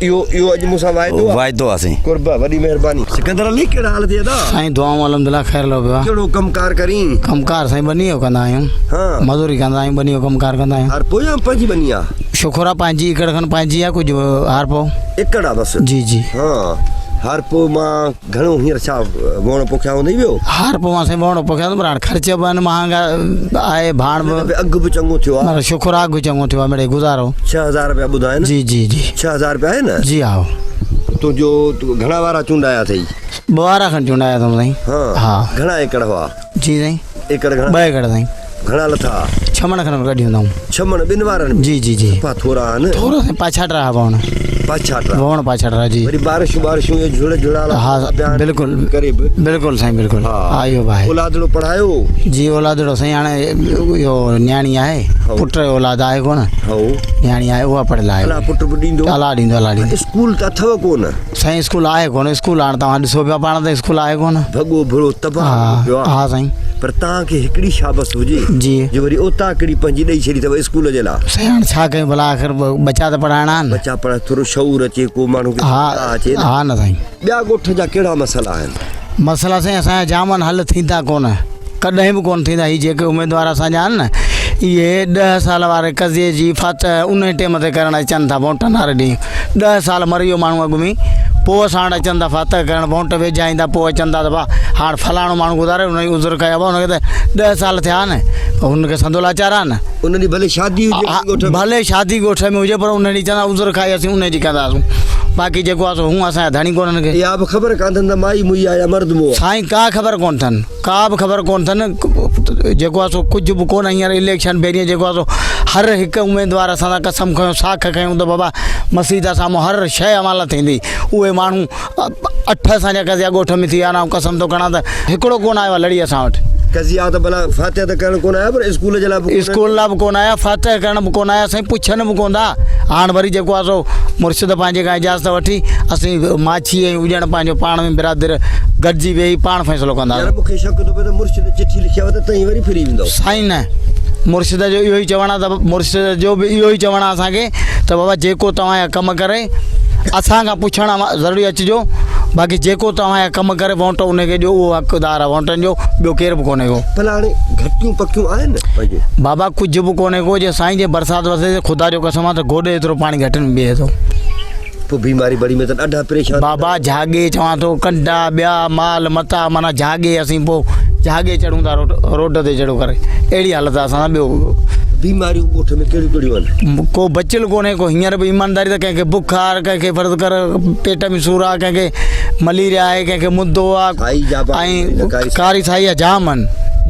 A: اهو اهو اڄ مون سان واعدو آ.
C: واعدو آ سائين.
A: قرب وڏي مهرباني. سڪندر علي ڪهڙا حال ٿي ادا.
D: سائين دعائون الحمدلله خير لڳو پيو آ.
A: ڪهڙو ڪم ڪار ڪرين.
D: ڪم ڪار سائين ٻني جو ڪندا آهيون.
A: ها.
D: مزوري ڪندا آهيون ٻني جو ڪم ڪار ڪندا آهيون.
A: هارپو يا پنهنجي ٻني آ.
D: شڪر آ پنهنجي ايڪڙ کن پنهنجي آ ڪجهه هارپو.
A: ايڪڙ آ بس.
D: جي جي.
A: ها هارپو مان گهڻو هينئر ڇا ووڻ پوکيا هوندئي ويو؟
D: هارپو مان سائين ووڻ پوکيا پر هاڻ خرچ به آهن مهانگا آهي ڀاڻ به.
A: هن دفعي اگهه به چڱو ٿيو آ.
D: پر شڪر آ اگهه چڱو ٿيو آ مڙئي گذارو.
A: 6000 رپيا ٻڌاء نه.
D: جي جي جي.
A: 6000 رپيا آهي نه؟
D: جي ها.
A: تنهنجو گهڻا وارا چونڊايا اٿئي؟
D: ٻه وارا کن چونڊايا اٿم سائين.
A: ها.
D: ها.
A: گهڻا ايڪڙ هئا؟
D: جي سائين.
A: ايڪڙ گهڻا؟
D: ٻه ايڪڙ سائين.
A: گهڻا لٿا؟
D: ڇهه مڻ کن ڪڍي هوندائون.
A: ڇهه مڻ ٻن وارن ۾؟
D: جي جي جي.
A: صفا ٿورا آهن.
D: ٿورا سائين پاڇاٽرا ها ووڻ.
A: پاڇاٽرا.
D: ووڻ پاڇاٽرا جي.
A: وري بارشون بارشون اهي جهڙ جهڙالا
D: ها
A: پيا آهن.
D: بلڪل
A: ڪري به.
D: بلڪل سائين بلڪل.
A: ها.
D: ها اهو به آهي.
A: اولادڙو پڙهايو؟
D: جي اولادڙو سائين هاڻي اهو نياڻي آهي. پٽ جو اولاد آهي ڪونه.
A: هائو.
D: نياڻي آهي اها پڙهيل آهي.
A: الله پٽ به ڏيندو.
D: الله ڏيندو الله ڏيندو.
A: اسڪول ته اٿو ڪونه.
D: سائين اسڪول آهي ڪونه اسڪول هاڻ توهان ڏسو پيا پاڻ ته اسڪول آهي ڪونه.
A: ڀڳو ڀڙو تباهه ٿيو پيو آ.
D: ها سائين.
A: پر توهان کي هڪڙي شابس هجي
D: جي.
A: جو وري اوطاقڙي پنهنجي ڏئي ڇڏي اٿو اسڪول جي لا.
D: سائين هاڻ ڇا ڪيون ڀلا آخر ٻچا ته پڙهائڻا آهن.
A: ٻچا پڙهائي ٿورو شعور اچي ڪو ماڻهو کي
D: ها
A: اچي نه.
D: ها نه سائين.
A: ٻيا ڳوٺ جا ڪهڙا مسئلا آهن؟
D: مسئلا سائين اسان جا جام آهن حل ٿيندا ڪونه ڪڏهن به ڪونه ٿيندا هي جيڪي اميدوار اسان جا آهن نه اهي ڏهه سال واري قضيي جي فاتح انهي ٽيم تي ڪرڻ اچن ٿا ووٽن واري ڏينهن ڏهه سال مري ويو ماڻهو اڳ ۾ پوء اسان وٽ اچن ٿا فاتح ڪرڻ ووٽ ويجها ايندا پوء اچن ٿا ته ڀا هاڻ فلاڻو ماڻهو گذاري ان جي عذر ڪيو ڀا ان کي ته ڏهه سال ٿيا آهن هن کي سندو لاچار آهن
A: ان ڏينهن ڀلي شادي هجي ڳوٺ ۾.
D: ڀلي شادي ڳوٺ ۾ هجي پر ان ڏينهن چوندا عذر کائي اسين ان جي ڪنداسون باقي جيڪو آهي سو هون اسان جا ڌڻي ڪونهن کي.
A: اها به خبر ڪانه اٿن ته مائي موئي آهي يا مرد موئو آهي.
D: سائين ڪا خبر ڪونه اٿن ڪا به خبر ڪونه اٿن جيڪو آهي سو ڪجهه به ڪونه هينئر اليڪشن پهرين جيڪو آهي سو هر هڪ اميدوار اسان سان قسم کنيو ساک کنيون ته بابا مسيت سامهون هر شيء اوهان لاء ٿيندي اهي ماڻهو اٺ اسان جا قضيا ڳوٺ ۾ ٿي ويا آهن آئون قسم ٿو کڻان ته هڪڙو ڪونه آيو آهي لڙي اسان وٽ.
A: قضيا ته ڀلا فاتحه ته ڪرڻ ڪونه آيا پر اسڪول جي لاء به ڪونه.
D: اسڪول لاء به ڪونه آيا فاتحه ڪرڻ به ڪونه آيا سائين پڇن به ڪونه ٿا هاڻ وري جيڪو آهي سو مرشد پنهنجي کان اجازت وٺي اسين ماڇي ۽ اجڻ پنهنجو پاڻ ۾ برادر گڏجي ويهي پاڻ فيصلو ڪنداسين.
A: يار مون کي شڪ ٿو پئي ته مرشد چٺي لکي آيو ته تئين وري ڦري ويندؤ.
D: سائين نه مرشد جو اهو ئي چوڻ آهي ته مرشد جو به اهو ئي چوڻ آهي اسان کي ته بابا جيڪو توهان جا ڪم ڪري اسان کان پڇڻ ضروري اچجو باقي جيڪو توهان جا ڪم ڪري وونٽ ان کي ڏيو اهو حقدار آهي وونٽن جو ٻيو ڪير به ڪونهي ڪو.
A: ڀلا هاڻي گهٽيون پڪيون آهن پنهنجي.
D: بابا ڪجهه به ڪونهي ڪو جي سائين جي برسات وسي ته خدا جو قسم آ ته گوڏي ايترو پاڻي گهٽين ۾ بيهي ٿو.
A: پوء بيماري بڙي ۾ ته ڏاڍا پريشان
D: بابا جهاڳي چوان ٿو ڪنڊا ٻيا مال متا معنيٰ جهاڳي اسين پوء جهاڳي چڙهون ٿا روڊ روڊ تي جهڙو ڪري اهڙي حالت آ اسان سان ٻيو
A: بيماريون ڳوٺ ۾ ڪهڙيون ڪهڙيون آهن؟
D: ڪو بچيل ڪونهي ڪو هينئر به ايمانداري ته ڪنهن کي بک آ ڪنهن کي فرض ڪر پيٽ ۾ سور آ ڪنهن کي مليريا آهي ڪنهن کي مدو آ ۽ ڪاري سائي جا جام آهن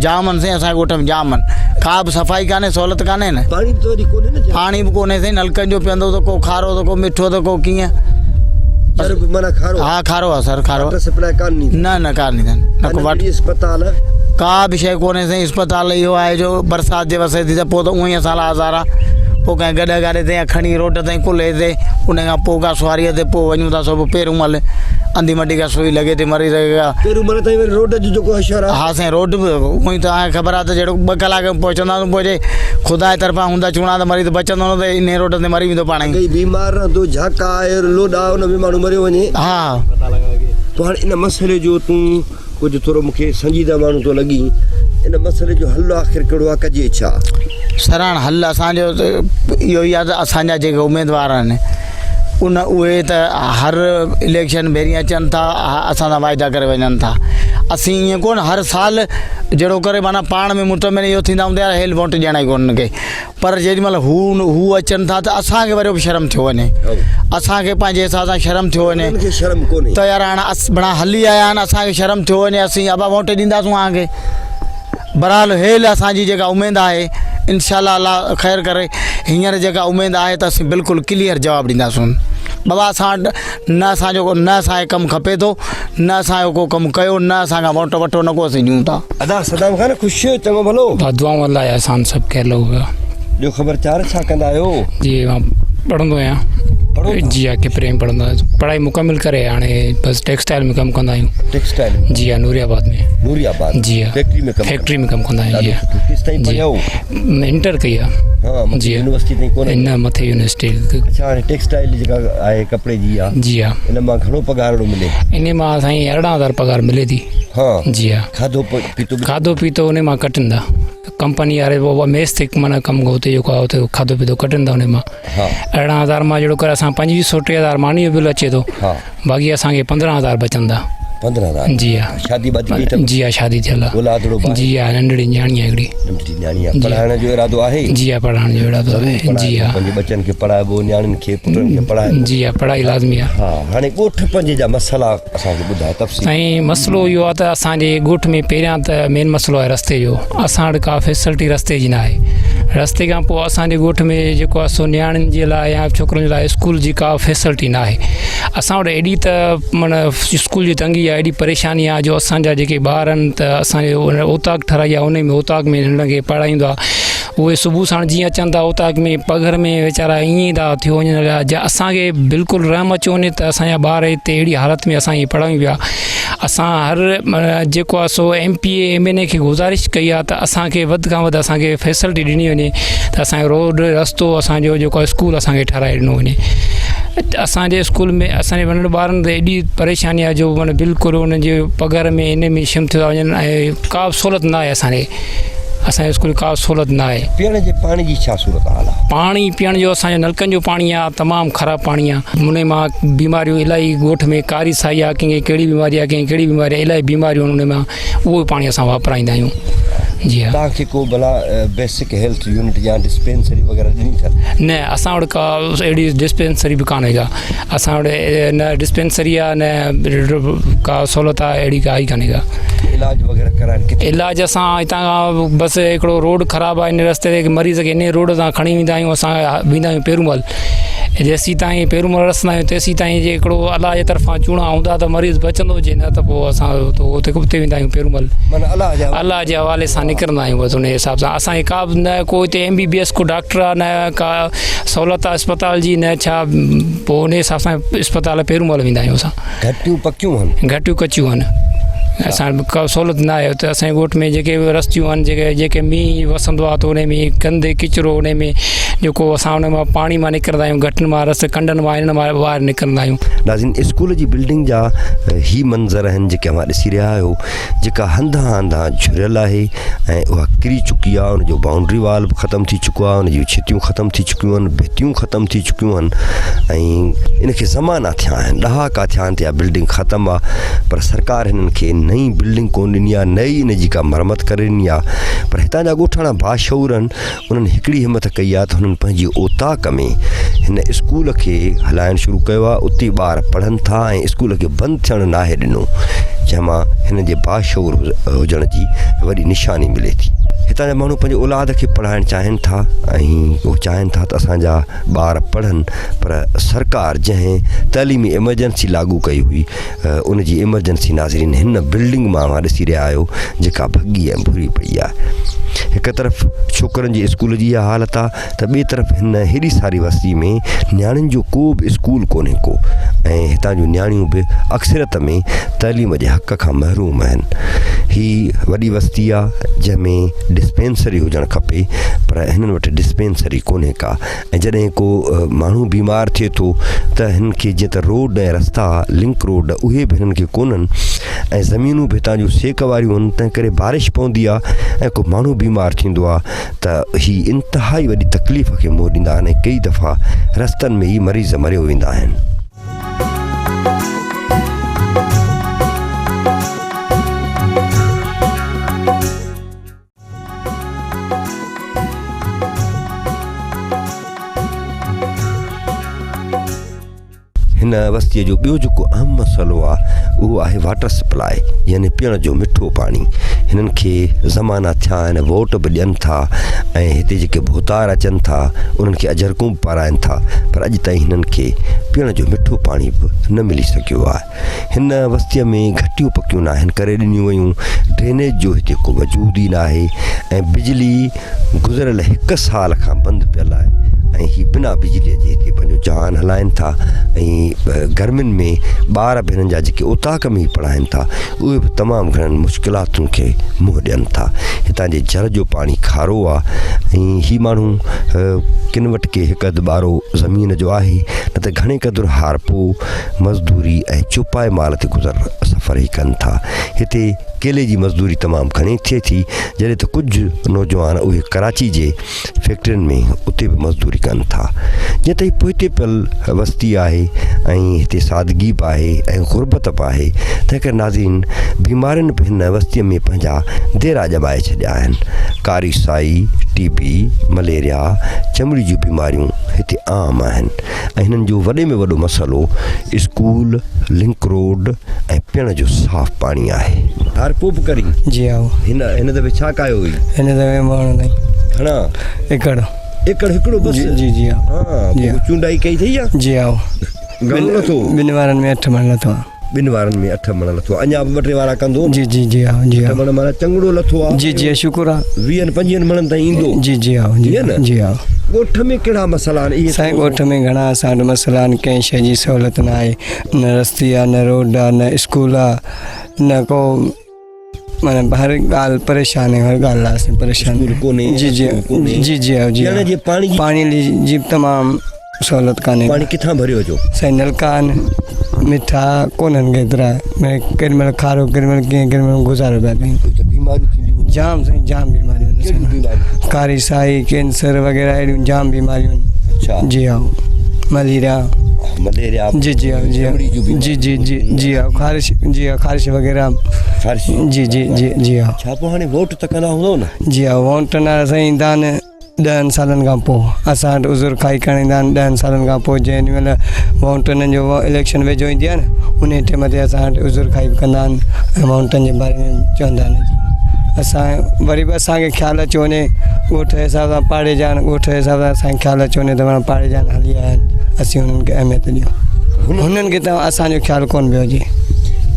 D: جام آهن سائين اسان جي ڳوٺ ۾ جام آهن ڪا به صفائي ڪانهي سهولت ڪانهي نه
A: پاڻي به ته وري ڪونهي نه
D: پاڻي به ڪونهي سائين نلڪن جو پيئندو ته ڪو کارو ته ڪو مٺو ته ڪو ڪيئن
A: سر به معنيٰ کارو
D: ها کارو آ سر کارو
A: واٽر سپلاء ڪانه
D: نه نه ڪانه اٿن نه ڪو واٽر
A: اسپتال
D: ڪا به شيء ڪونهي سائين اسپتال اهو آهي جو برسات جي وسي ٿي ته پوء ته اونئي اسان لاء آزار آ پوء ڪنهن گڏهه گاڏي تي يا کڻي روڊ تائين ڪلهي تي ان کان پوء ڪا سواريء تي پوء وڃون ٿا سو به پيرون مل انڌي مڊي کان سوئي لڳي ٿي مريض کي ڪا
A: پيرون مل تائين وري روڊ جو جيڪو حشر آ.
D: ها سائين روڊ به اونئي توهان کي خبر آ ته جهڙو ٻه ڪلاڪ ۾ پهچنداسون پوء جي خدا جي طرفان هوندا چوڻا ته مريض بچندو نه ته انهي روڊ تي مري ويندو پاڻ ئي.
A: اڳي ئي بيمار رهندو جهاڪا آهي لوڏا ان ۾ ماڻهو مريو وڃي.
D: ها.
A: پوء هاڻي ان مسئلي جو تون ڪجهه ٿورو مون کي سنجيده ماڻهو ٿو لڳين، ان مسئلي جو حل آخر ڪهڙو آهي، ڪجي ڇا؟
D: سر هاڻ حل اسان جو ته اهو ئي آهي ته اسان جا جيڪي اميدوار آهن ان اهي ته هر اليڪشن ڀيري اچن ٿا اسان سان واعدا ڪري وڃن ٿا اسين ائين ڪونه هر سال جهڙو ڪري معنيٰ پاڻ ۾ مطمئن اهو ٿيندا آهيون ته يار هيل ووٽ ڏيڻا ئي ڪونه هن کي پر جيڏي مهل هو هو اچن ٿا ته اسان کي وري به شرم ٿيو وڃي اسان کي پنهنجي حساب سان شرم ٿيو وڃي
A: انهن کي شرم ڪونهي
D: ته يار هاڻ اس بڻا هلي آيا آهن اسان کي شرم ٿيو وڃي اسين ابا ووٽ ڏينداسون اوهان کي بهرحال هيل اسان جي جيڪا اميد آهي انشاء الله الله خير ڪري هينئر جيڪا اميد آهي ته اسين بلڪل ڪليئر جواب ڏينداسون بابا اسان وٽ نه اسان جو نه اسان کي ڪم کپي ٿو نه اسان جو ڪو ڪم ڪيو نه اسان کان ووٽ وٺو نه ڪو اسين ڏيون ٿا.
A: ادا صدام خان خوش چڱو ڀلو.
E: با دعائون الله جا احسان سڀ خير لڳو پيو آ.
A: ڏيو خبر چار ڇا ڪندا آهيو.
E: جي مان پڙهندو آهيان.
A: پڙهو ٿا.
E: جي ها ڪپري ۾ پڙهندو آهيان پڙهائي مڪمل ڪري هاڻي بس ٽيڪسٽائل ۾ ڪم ڪندا آهيون.
A: ٽيڪسٽائل ۾.
E: جي ها نوري آباد ۾.
A: نوري آباد.
E: جي ها.
A: فيڪٽري ۾ ڪم.
E: فيڪٽري ۾ ڪم ڪندا آهيون جي ها.
A: ڪيستائين پڙهيا آهيو.
E: انٽر ڪئي آ.
A: ها مٿي يونيورسٽي تائين ڪونه.
E: نه مٿي يونيورسٽي.
A: اڇا هاڻي ٽيڪسٽائل جيڪا آهي ڪپڙي جي آ.
E: جي ها.
A: ان مان گهڻو پگهارڙو ملي.
E: ان مان سائين 18000 پگهار ملي ٿي.
A: ها.
E: جي ها.
A: کاڌو پيتو به.
E: کاڌو پيتو ان مان ڪٽن ٿا. ڪمپني واري پوء ميس تي معنيٰ ڪم اتي جيڪو آ اتي کاڌو پيتو ڪٽن ٿا ان مان.
A: ها.
E: 18000 مان جهڙو ڪر اسان 2500 3000 ماني جو بل اچي ٿو.
A: ها.
E: باقي اسان کي 15000 بچن ٿا.
A: 15000.
E: جي ها.
A: شادي بادي ڪئي اٿو؟
E: جي ها شادي ٿيل آ.
A: اولادڙو به آهي؟
E: جي ها ننڍڙي نياڻي آهي هڪڙي.
A: ننڍڙي نياڻي آهي. پڙهائڻ جو ارادو آهي؟
E: جي ها پڙهائڻ جو ارادو آهي. جي ها.
A: پنهنجي ٻچن کي پڙهائبو نياڻين کي پٽن کي پڙهائبو.
E: جي ها پڙهائي لازمي آهي.
A: ها هاڻي ڳوٺ پنهنجي جا مسئلا اسان کي ٻڌاء تفصيل.
E: سائين مسئلو اهو آهي ته اسان جي ڳوٺ ۾ پهريان ته مين مسئلو آهي رستي جو اسان وٽ ڪا فيسلٽي رستي جي ناهي رستي کان پوء اسان جي ڳوٺ ۾ جيڪو آهي سو نياڻين جي لاء يا ڇوڪرين جي لاء اسڪول جي ڪا فيسلٽي ناهي اسان وٽ ايڏي ته معنيٰ اسڪول جي تنگي آهي ايڏي پريشاني آهي جو اسان جا جيڪي ٻار آهن ته اسان جي اوطاق ٺهرائي آهي ان ۾ اوطاق ۾ هنن کي پڙهائيندو آهي اهي صبح ساڻ جيئن اچن ٿا اوطاق ۾ پگهر ۾ ويچارا ائين ئي ٿا ٿيو وڃن هليا جا اسان کي بلڪل رحم اچيو وڃي ته اسان جا ٻار هتي اهڙي حالت ۾ اسان کي پڙهايون پيا اسان هر جيڪو آهي سو M P A M N A کي گذارش ڪئي آهي ته اسان کي وڌ کان وڌ اسان کي فيسلٽي ڏني وڃي ته اسان جو روڊ رستو اسان جو جيڪو آهي اسڪول اسان کي ٺهرائي ڏنو وڃي اسان جي اسڪول ۾ اسان جي ننڍن ٻارن تي ايڏي پريشاني آهي جو معنيٰ بلڪل انهن جي پگهر ۾ ان ۾ شم ٿيو ٿا وڃن ۽ ڪا به سهولت نه آهي اسان کي اسان جي اسڪول ڪا سهولت نه آهي.
A: پيئڻ جي پاڻي جي ڇا صورت حال آهي؟
E: پاڻي پيئڻ جو اسان جو نلڪن جو پاڻي آهي تمام خراب پاڻي آهي ان مان بيماريون الاهي ڳوٺ ۾ ڪاري سائي آهي ڪنهن کي ڪهڙي بيماري آهي ڪنهن کي ڪهڙي بيماري آهي الاهي بيماريون آهن ان مان اهو ئي پاڻي اسان واپرائيندا آهيون جي ها.
A: توهان کي ڪو ڀلا بيسڪ هيلٿ يونٽ يا ڊسپينسري وغيره ڏني اٿن؟
E: نه اسان وٽ ڪا اهڙي ڊسپينسري به ڪانهي ڪا اسان وٽ نه ڊسپينسري آ نه ڪا سهولت آ اهڙي ڪا ئي ڪانهي ڪا.
A: علاج وغيره ڪرائڻ ڪٿي؟
E: علاج اسان هتان کان بس هڪڙو روڊ خراب آ ان رستي تي مريض کي انهي روڊ تان کڻي ويندا آهيون اسان ويندا آهيون پيرومل جيسين تائين پيرومل رسندا آهيون تيسين تائين جي هڪڙو الله جي طرفان چوڻا هوندا ته مريض بچندو جي نه ته پوء اسان اتي اتي ويندا آهيون پيرومل
A: معنيٰ الله جي
E: الله جي حوالي سان نڪرندا آهيون بس انهي حساب سان اسان کي ڪا به نه ڪو هتي ايم بي بي ايس ڪو ڊاڪٽر آ نه ڪا سهولت آ اسپتال جي نه ڇا پوء انهي حساب سان اسپتال پيرومل ويندا آهيون اسان.
A: گهٽيون پڪيون هن.
E: گهٽيون ڪچيون هن. اسان وٽ ڪا سهولت نه آهي اتي اسان جي ڳوٺ ۾ جيڪي به رستيون آهن جيڪي جيڪي مينهن وسندو آهي ته انهي ۾ گند ڪچرو انهي ۾ جيڪو اسان ان مان پاڻي مان نڪرندا آهيون گهٽين مان رس ڪنڊن مان انهن مان ٻاهر نڪرندا آهيون.
A: ناظرين اسڪول جي بلڊنگ جا هي منظر آهن جيڪي اوهان ڏسي رهيا آهيو جيڪا هنڌان هنڌان جهريل آهي ۽ اها ڪري چڪي آهي ان جو بائونڊري وال به ختم ٿي چڪو آهي ان جون ڇتيون ختم ٿي چڪيون آهن ڀتيون ختم ٿي چڪيون آهن ۽ ان کي زمانا ٿيا آهن ڏهاڪا ٿيا آهن ته اها بلڊنگ ختم آهي پر سرڪار هنن کي نئين بلڊنگ ڪون ڏني آهي نه ئي ان جي ڪا مرمت ڪري ڏني آهي پر هتان جا ڳوٺاڻا باشعور آهن انهن هڪڙي همٿ ڪئي آهي ته هنن پنهنجي اوطاق ۾ هن اسڪول کي هلائڻ شروع ڪيو آهي اتي ٻار پڙهن ٿا ۽ اسڪول کي بند ٿيڻ ناهي ڏنو جنهن مان هنن جي باشعور هجڻ جي وڏي نشاني ملي ٿي. هتان جا ماڻهو پنهنجي اولاد کي پڙهائڻ چاهين ٿا ۽ هو چاهين ٿا ته اسان جا ٻار پڙهن پر سرڪار جنهن تعليمي ايمرجنسي لاڳو ڪئي هئي ان جي ايمرجنسي ناظرين هن بلڊنگ مان اوهان ڏسي رهيا آهيو جيڪا ڀڳي ۽ ڀري پئي آهي. هڪ طرف ڇوڪرن جي اسڪول جي اها حالت آهي ته ٻئي طرف هن هيڏي ساري وستي ۾ نياڻين جو ڪو به اسڪول ڪونهي ڪو ۽ هتان جون نياڻيون به اڪثريت ۾ تعليم جي حق کان محروم آهن. هي وڏي وستي آهي جنهن ۾ ڊسپينسري هجڻ کپي پر هنن وٽ ڊسپينسري ڪونهي ڪا. ۽ جڏهن ڪو ماڻهو بيمار ٿئي ٿو ته هنن کي جيئن ته روڊ ۽ رستا لنڪ روڊ اهي به هنن کي ڪونهن ۽ زمينون به هتان جون سيڪ واريون آهن تنهن ڪري بارش پوندي آهي ۽ ڪو ماڻهو بيمار ٿيندو آهي ته هي انتهائي وڏي تڪليف کي منهن ڏيندا آهن ۽ ڪئي دفعا رستن ۾ ئي مريض مريو ويندا آهن. هن هن وستيء جو ٻيو جيڪو اهم مسئلو آ اهو آهي واٽر سپلاء يعني پيئڻ جو مٺو پاڻي. هنن کي زمانا ٿيا آهن ووٽ به ڏين ٿا ۽ هتي جيڪي ڀوتار اچن ٿا انهن کي اجرڪون به پارائن ٿا پر اڄ تائين هنن کي پيئڻ جو مٺو پاڻي به نه ملي سگهيو آهي. هن وستيء ۾ گهٽيون پڪيون ناهن ڪري ڏنيون ويون، ڊرينيج جو هتي ڪو وجود ئي ناهي ۽ بجلي گذريل هڪ سال کان بند پيل آهي ۽ هي بنا بجليء جي هتي پنهنجو جهان هلائن ٿا ۽ گرمين ۾ ٻار به هنن جا جيڪي اوطاق ۾ ئي پڙهائن ٿا اهي به تمام گهڻن مشڪلاتن کي منهن ڏين ٿا. هتان جي جر جو پاڻي کارو آ ۽ هي ماڻهو ڪن وٽ ڪي هڪ اڌ ٻارو زمين جو آهي نه ته گهڻي قدر هارپو، مزدوري ۽ چوپائي مال تي گذر سفر ئي ڪن ٿا. هتي ڪيلي جي مزدوري تمام گهڻي ٿئي ٿي جڏهن ته ڪجهه نوجوان اهي ڪراچي جي فيڪٽرين ۾ اتي به مزدوري ڪن ٿا. جيئن ته هي پوئتي پيل وستي آهي ۽ هتي سادگي به آهي ۽ غربت به آهي تنهن ڪري ناظرين بيمارين به هن وستي ۾ پنهنجا ديرا ڄمائي ڇڏيا آهن. ڪاري سائي، ٽي بي، مليريا، چمڙي جون بيماريون هتي عام آهن. ۽ هنن جو وڏي ۾ وڏو مسئلو اسڪول، لنڪ روڊ ۽ پيئڻ جو صاف پاڻي آهي. هار ڪو به ڪرين.
F: جي هائو.
A: هن هن دفعي ڇا ڪاهيو هئي؟
F: هن دفعي ماڻهو تائين.
A: گهڻا؟
F: ايڪڙ.
A: ايڪڙ هڪڙو بس؟
F: جي جي جي هائو.
A: ها
F: جي
A: پوء چونڊائي ڪئي اٿئي يا؟
F: جي هائو.
A: گهڻو لٿو؟
F: ٻن وارن ۾ 8 مڻ لٿو آ.
A: ٻن وارن ۾ 8 مڻ لٿو آ. اڃا به ٻه ٽي وارا ڪندو؟
F: جي جي جي ها جي
A: 8 مڻ معنيٰ چڱڙو لٿو آ.
F: جي جي شڪر آ.
A: ويهن پنجويهن مڻن تائين ايندو.
F: جي جي ها جي
A: نه؟
F: جي ها.
A: ڳوٺ ۾ ڪهڙا مسئلا آهن اهي؟
F: سائين ڳوٺ ۾ گهڻا اسان وٽ مسئلا آهن ڪنهن شيء جي سهولت نه آهي نه رستي آ نه روڊ آ نه اسڪول آ نه ڪو معنيٰ هر ڳالهه پريشان آهيون هر ڳالهه لاء اسين پريشان
A: اسڪول ڪونهي
F: جي جي
A: ڪونهي.
F: جي جي ها جي
A: پيئڻ جي پاڻي جي
F: پاڻي جي تمام سهولت ڪانهي.
A: پاڻي ڪٿان ڀريو اچو؟
F: سائين نلڪا آهن مٺا ڪونهن ڪيترا ڪيڏي مهل کارو ڪيڏي مهل ڪيئن ڪيڏي مهل گذارو پيا ڪيون.
A: ته بيماريون ٿينديون هونديون.
F: جام سائين جام بيماريون آهن.
A: ڪهڙيون بيماريون؟
F: ڪاري سائي ڪينسر وغيره اهڙيون جام بيماريون آهن.
A: اڇا.
F: جي ها مليريا.
A: مليريا.
F: جي جي ها جي ها جي جي جي جي ها خارش جي ها خارش وغيره.
A: خارش.
F: جي جي جي جي ها.
A: ڇا پوء هاڻي ووٽ ته ڪندا هوندؤ نه؟
F: جي ها ووٽ نه سائين ايندا آهن. ڏهن سالن کان پوء اسان وٽ عذر کائي ڪرڻ ايندا آهن ڏهن سالن کان پوء جنهن مهل ووٽن جو اليڪشن ويجهو ايندي آهي نه انهي ٽيم تي اسان وٽ عذر کائي به ڪندا آهن ۽ ووٽن جي باري ۾ چوندا آهن اسان وري به اسان کي خيال اچيو وڃي ڳوٺ جي حساب سان پاڙي جا آهن ڳوٺ جي حساب سان اسان کي خيال اچيو وڃي ته معنيٰ پاڙي جا آهن هلي آيا آهن اسين انهن کي اهميت ڏيون هنن کي ته اسان جو خيال ڪونه پيو اچي.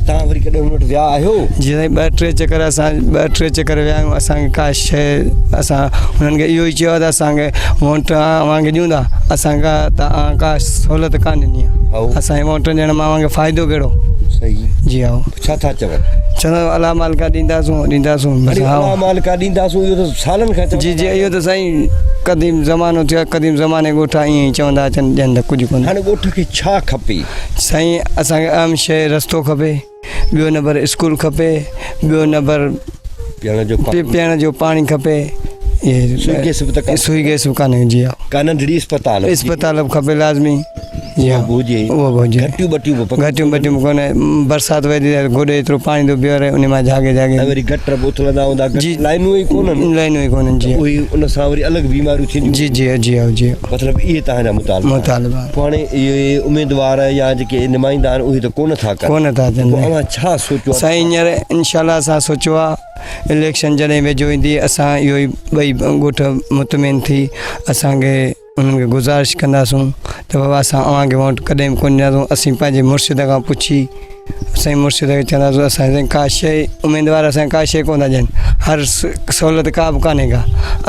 A: توهان وري ڪڏهن هن وٽ ويا آهيو؟
F: جي سائين ٻه ٽي چڪر اسان ٻه ٽي چڪر ويا آهيون اسان کي ڪا شيء اسان هنن کي اهو ئي چيو آهي ته اسان کي ووٽ اوهان کي ڏيون ٿا اسان کي توهان ڪا سهولت ڪانه ڏني آهي اسان کي ووٽ ڏيڻ مان اوهان کي فائدو ڪهڙو
A: صحيح
F: جي ها
A: ڇا ٿا چون؟
F: چوندا الله مالڪا ڏينداسون ڏينداسون بس
A: ها الله مالڪا ڏينداسون اهو ته سالن کان
F: جي جي اهو ته سائين قديم زمانو ٿيو قديم زماني ڳوٺ ائين ئي چوندا اچن ڏين ته ڪجهه ڪونه
A: هاڻي ڳوٺ کي ڇا کپي؟
F: سائين اسان کي اهم شيء رستو کپي ٻيو نمبر اسڪول کپي ٻيو نمبر
A: پيئڻ جو پاڻي
F: پيئڻ جو پاڻي کپي
A: سوئي گئس به ته
F: سوئي گئس به ڪانهي جي ها
A: ڪا ننڍڙي اسپتال
F: اسپتال به کپي لازمي جي ها
A: اهو به هجي
F: اهو به هجي
A: گهٽيون ٻٽيون به پڪيون
F: گهٽيون ٻٽيون به ڪونهي برسات وئي ٿي گوڏي ايترو پاڻي ٿو بيهي رهي ان مان جهاڳي جهاڳي
A: ۽ وري گٽر به اٿلندا هوندا
F: جي
A: لائنون ئي ڪونهن
F: لائنون ئي ڪونهن جي
A: اهي ان سان وري الڳ بيماريون ٿينديون
F: جي جي جي ها جي
A: مطلب اهي توهان جا مطالبا
F: مطالبا
A: پوء هاڻي اهي اميدوار يا جيڪي نمائندا آهن اهي ته ڪونه ٿا ڪن
F: ڪونه ٿا ڪن
A: پوء اوهان ڇا سوچيو آهي
F: سائين هينئر انشاء الله اسان سوچيو آهي اليڪشن جڏهن ويجهو ايندي اسان اهو ئي ٻئي ڳوٺ مطمئن ٿي اسان کي انهن کي گذارش ڪنداسون ته بابا اسان اوهان کي ووٽ ڪڏهن به ڪونه ڏينداسون اسين پنهنجي مرشد کان پڇي سائين مرشد کي چونداسون اسان سائين ڪا شيء اميدوار اسان کي ڪا شيء ڪونه ٿا ڏين هر سهولت ڪا به ڪانهي ڪا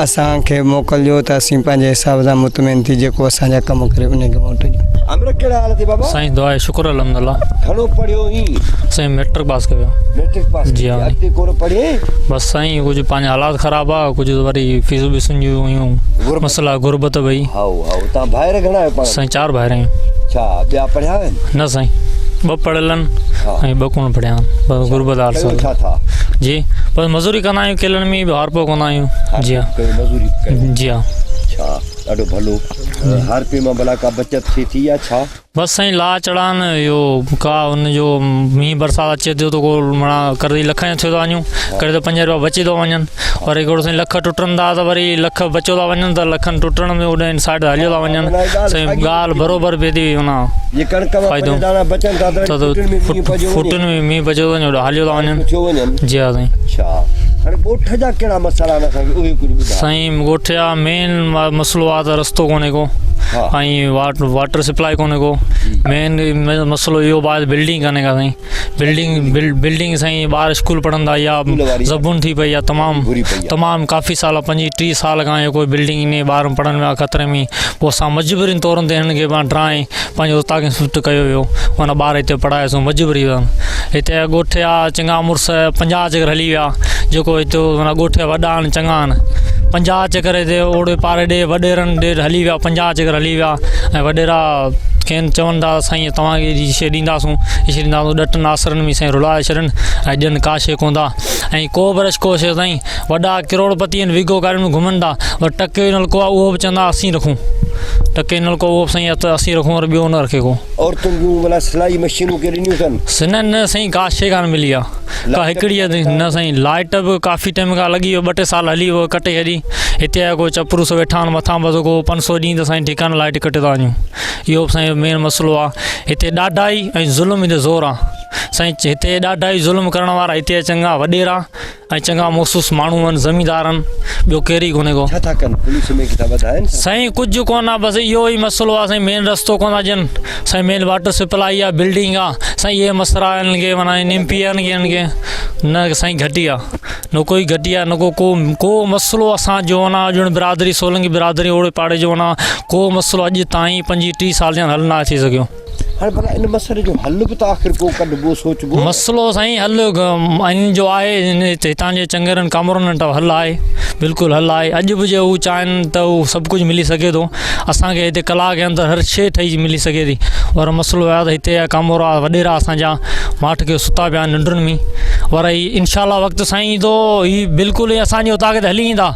F: اسان کي موڪل ڏيو ته اسين پنهنجي حساب سان مطمئن ٿي جيڪو اسان جا ڪم ڪري ان کي ووٽ ڏيون.
A: امر ڪهڙا حال اٿئي بابا؟
G: سائين دعا آهي شڪر الحمد الله.
A: گهڻو پڙهيو هين؟
G: سائين ميٽرڪ پاس ڪيو.
A: ميٽرڪ پاس
G: جي ها.
A: اڳتي ڪونه پڙهين؟
G: بس سائين ڪجهه پنهنجا حالات خراب آ ڪجهه وري فيسون بيسون جون هيون مسئلا غربت ڀئي.
A: هائو هائو تان ڀائر گهڻا آهيو پاڻ ۾؟
G: سائين چار ڀائر آهيون.
A: ڇا ٻيا پڙهيا آهن؟
G: نه سائين ٻه پڙهيل آهن ۽ ٻه ڪونه پڙهيا آهن بس غربت حال
A: ڪيو ڇا ٿا؟
G: جي بس مزوري ڪندا آهيون ڪيلن ۾ به هارپو ڪندا آهيون جي ها
A: مزوري
G: جي ها
A: ڇا. ڏاڍو ڀلو. هارپي مان ڀلا ڪا بچت ٿئي ٿي يا ڇا؟
G: بس سائين لاهه چڙهان اهو ڪا ان جو مينهن برسات اچي ٿو ته ڪو معنيٰ قرض لکن جو ٿيو ٿا وڃون ڪڏهن ته پنج روپيا بچي ٿا وڃن وري هڪڙو سائين لک ٽٽن ٿا ته وري لک بچو ٿا وڃن ته لکن ٽٽڻ ۾ اوڏي سائيڊ هليو ٿا وڃن سائين ڳالهه بروبر پئي ٿي معنيٰ فائدو ته ڦٽن ۾ مينهن پئجي ٿو وڃي هليو ٿا وڃن جي ها سائين
A: اڇا هاڻي ڳوٺ جا ڪهڙا مسئلا آهن اسان کي اهي ڪجهه ٻڌاء.
G: سائين ڳوٺ جا مين مسئلو آ ته رستو ڪونهي ڪو ۽ واٽر سپلائي ڪونهي ڪو مين مسئلو اهو به آهي بلڊنگ ڪانهي ڪا سائين بلڊنگ بلڊنگ سائين ٻار اسڪول پڙهن ٿا يا زبون ٿي پئي آ تمام تمام ڪافي سال پنجويهه ٽيهه سال کان اهو ڪوئي بلڊنگ انهي ٻار پڙهن پيا خطري ۾ پوء اسان مجبورين طور تي هنن کي پاڻ ڊرائي پنهنجو اتان کي شفٽ ڪيو ويو معنيٰ ٻار هتي پڙهايوسون مجبوري هتي جا ڳوٺ جا چڱا مڙس پنجاهه چڪر هلي ويا جيڪو هتي معنيٰ ڳوٺ جا وڏا آهن چڱا آهن پنجاهه چڪر هتي اوڙي پاڙي ڏي وڏيرن ڏي هلي ويا پنجاهه چڪر هلي ويا ۽ وڏيرا کين چون ٿا سائين توهان کي هي شيء ڏينداسون هي شيء ڏينداسون ڏٽن آسرن ۾ سائين رلائي ڇڏن ۽ ڏين ڪا شيء ڪونه ٿا ۽ ڪو به رشڪو شيء سائين وڏا ڪروڙ پتي آهن ويگو گاڏين ۾ گهمن ٿا پر ٽڪي جو نلڪو آهي اهو به چوندا اسين رکون ٽڪي جو نلڪو اهو به سائين اٿ اسين رکون پر ٻيو نه رکي ڪو.
A: عورتن جون معنيٰ سلائي مشينون ڪي ڏنيون اٿن؟
G: نه نه سائين ڪا شيء ڪانه ملي آهي ڪا هڪڙي نه سائين لائٽ به ڪافي ٽائيم کان لڳي ويو ٻه ٽي سال هلي ويو ڪٽي ڇڏي هتي آيو ڪو چپروس ويٺا آهن مٿان بس ڪو 500 ڏين ته سائين ٺيڪ آهي نه لائٽ ڪٽي ٿا وڃون اهو به سائين مين مسئلو آهي هتي ڏاڍائي ۽ ظلم هتي زور آهي سائين هتي ڏاڍائي ظلم ڪرڻ وارا هتي چڱا وڏيرا ۽ چڱا موسوس ماڻهو آهن زميندار آهن ٻيو ڪير ئي ڪونهي ڪو.
A: ڇا ٿا ڪن پوليس ۾ ڪٿا وڌائن ڇا؟
G: سائين ڪجهه ڪونه آ بس اهو ئي مسئلو آ سائين مين رستو ڪونه ٿا ڏين سائين مين واٽر سپلائي آ بلڊنگ آ سائين اهي مسئلا آهن ڪي معنيٰ ايم پي آهن ڪي آهن ڪي نه سائين گهٽي آ نه ڪوئي گهٽي آ نه ڪو ڪو ڪو مسئلو اسان جو نه ڄڻ برادري سولنگي برادري اوڙي پاڙي جو نه ڪو مسئلو اڄ تائين پنجويهه ٽيهه سال ٿيا آهن حل نه ٿي سگهيو.
A: هاڻي ڀلا ان مسئلي جو حل به ته آخر ڪو ڪڍبو سوچبو.
G: مسئلو سائين حل ان جو آهي هتان جي چڱيرن ڪامورن وٽ حل آهي بلڪل حل آهي اڄ به جي هو چاهين ته هو سڀ ڪجهه ملي سگهي ٿو اسان کي هتي ڪلاڪ جي اندر هر شيء ٺهي ملي سگهي ٿي پر مسئلو آهي ته هتي جا ڪامورا وڏيرا اسان جا ماٺ ڪيو ستا پيا آهن ننڊن ۾ پر هي انشاء الله وقت سائين ايندو هي بلڪل اسان جي اوطاق تي هلي ايندا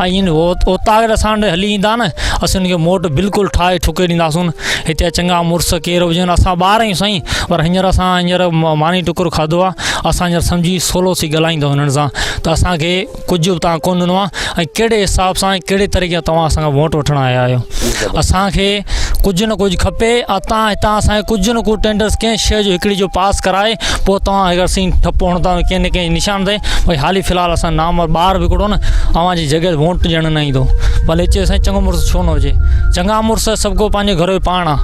G: ۽ اوطاق تي اسان وٽ هلي ايندا نه اسين ان کي موٽ بلڪل ٺاهي ٺڪي ڏينداسون هتي جا چڱا مڙس ڪير هجن اسان ٻار آهيون سائين پر هينئر اسان هينئر ماني ٽڪر کاڌو آهي اسان هينئر سمجهي سولو ٿي ڳالهائيندو هنن سان ته اسان کي ڪجهه به توهان ڪونه ڏنو آهي ۽ ڪهڙي حساب سان ۽ ڪهڙي طريقي سان توهان اسان کان ووٽ وٺڻ آيا آهيو اسان کي ڪجهه نه ڪجهه کپي اتان هتان اسان کي ڪجهه نه ڪجهه ٽينڊرس ڪنهن شيء جو هڪڙي جو پاس ڪرائي پوء توهان اگر سين ٺپو هڻندا ڪنهن نه ڪنهن نشان تي ڀئي حالي في الحال اسان نام ٻار به هڪڙو نه اوهان جي جڳهه تي ووٽ ڏيڻ نه ايندو ڀلي چي سائين چڱو مڙس ڇو نه هجي چڱا مڙس سڀ ڪو پنهنجي گهر جو پاڻ آ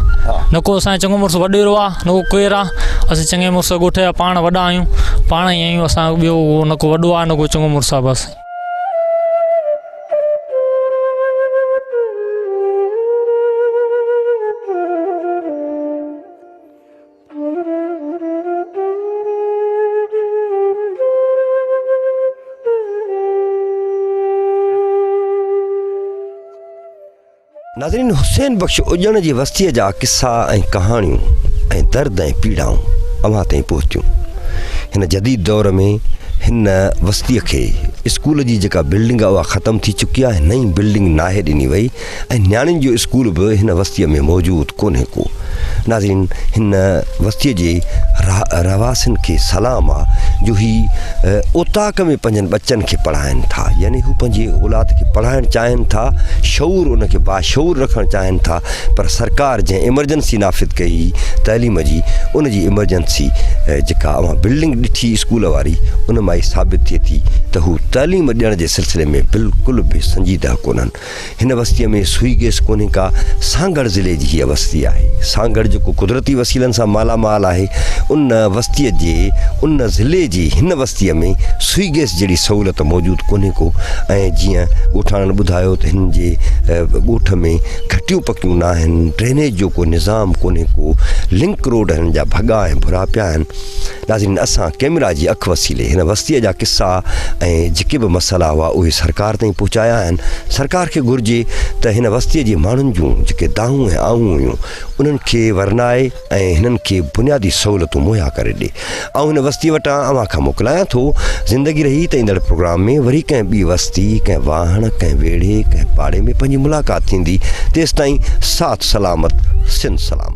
G: نه ڪو اسان جو چڱو مڙس وڏيرو آ نه ڪو ڪير آ اسين چڱي مڙس ڳوٺ جا پاڻ وڏا آهيون پاڻ ئي آهيون اسان ٻيو نه ڪو وڏو آ نه ڪو چڱو مڙس آ بس.
A: ناظرين حسين بخش اڄڻ جي وستيء جا قصا ۽ ڪهاڻيون ۽ درد ۽ پيڙائون اوهان تائين پهتيون. هن جديد دور ۾ هن وستيء کي اسڪول جي جيڪا بلڊنگ آهي اها ختم ٿي چڪي آهي نئين بلڊنگ ناهي ڏني وئي ۽ نياڻين جو اسڪول به هن وستيء ۾ موجود ڪونهي ڪو. ناظرين هن وستيء جي رهواسين کي سلام آ جو هي اوطاق ۾ پنهنجن ٻچن کي پڙهائن ٿا يعني هو پنهنجي اولاد کي پڙهائڻ چاهين ٿا شعور ان کي باشعور رکڻ چاهين ٿا پر سرڪار جنهن ايمرجنسي نافذ ڪئي هئي تعليم جي ان جي ايمرجنسي جيڪا اوهان بلڊنگ ڏٺي اسڪول واري ان مان ئي ثابت ٿئي ٿي ته هو تعليم ڏيڻ جي سلسلي ۾ بلڪل به سنجيده ڪونهن. هن وستيء ۾ سوئي گئس ڪونهي ڪا، سانگهڙ ضلعي جي هيء وستي آهي. سانگهڙ جيڪو قدرتي وسيلن سان مالا مال آهي، ان وستيء جي ان ضلعي جي هن وستيء ۾ سوئي گئس جهڙي سهولت موجود ڪونهي ڪو ۽ جيئن ڳوٺاڻن ٻڌايو ته هن جي ڳوٺ ۾ گهٽيون پڪيون ناهن، ڊرينيج جو ڪو نظام ڪونهي ڪو، لنڪ روڊ هنن جا ڀڳا ۽ ڀرا پيا آهن. ناظرين اسان ڪئميرا جي اک وسيلي هن وستيء جا قصا ۽. جيڪي به مسئلا هئا اهي سرڪار تائين پهچايا آهن. سرڪار کي گهرجي ته هن وستيء جي ماڻهن جون جيڪي دانهون ۽ آهون هيون انهن کي ورنائي ۽ هنن کي بنيادي سهولتون مهيا ڪري ڏي. آئون هن وستيء وٽان اوهان کان موڪلايان ٿو. زندگي رهي ته ايندڙ پروگرام ۾ وري ڪنهن ٻي وستي، ڪنهن واهڻ، ڪنهن ويڙهي، ڪنهن پاڙي ۾ پنهنجي ملاقات ٿيندي. تيستائين ساٿ سلامت، سنڌ سلامت.